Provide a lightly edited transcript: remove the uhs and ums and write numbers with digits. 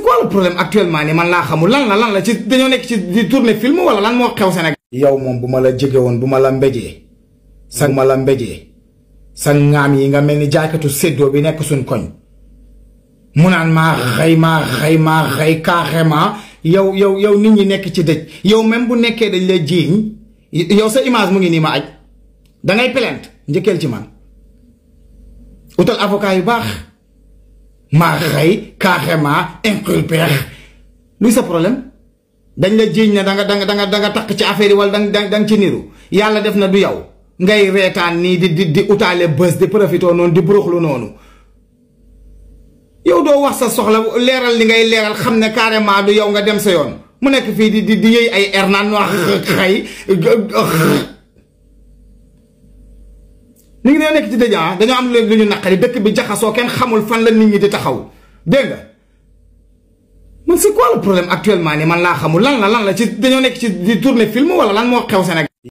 quoi le problème actuellement ni man laa xamul lan la ci dañoo nekk ci di tourner film wala lan moo xew Sénégal. yow moom bu ma la jege woon bu ma la mbéjee sa ŋaam yi nga mel ni jaaykatu séddoo bi nekk suñ koñ mu naan maa xëy carrément yow nit ñi nekk ci dëj yow même bu nekkee dañ lay jiiñ yow sa image mu ngi nii ma aj dangay plainte njëkkeel ci man utal avocat yu baax maa xëy carrément inculpé luy sa problème dañ la jiiñ ne danga takk ci affaire yi wala danga ci niru yàlla def na du yow ngay reetaan nii di utaale bës di profité noonu di buruxlu noonu yow doo wax sa soxla leeral li ngay leeral xam ne carrément du yow nga dem sa yoon mu nekk fii di yëy ay air naan wax xëy léegi dañoo nekk ci dëj dañoo am lu ñu naqari dëkk bi jaxasoo kenn xamul fan la nit ñi di taxaw dégg nga man c'est quoi le problème actuellement ni man laa xamul lan la ci dañoo nekk ci di tourner film wala lan moo xew Sénégal.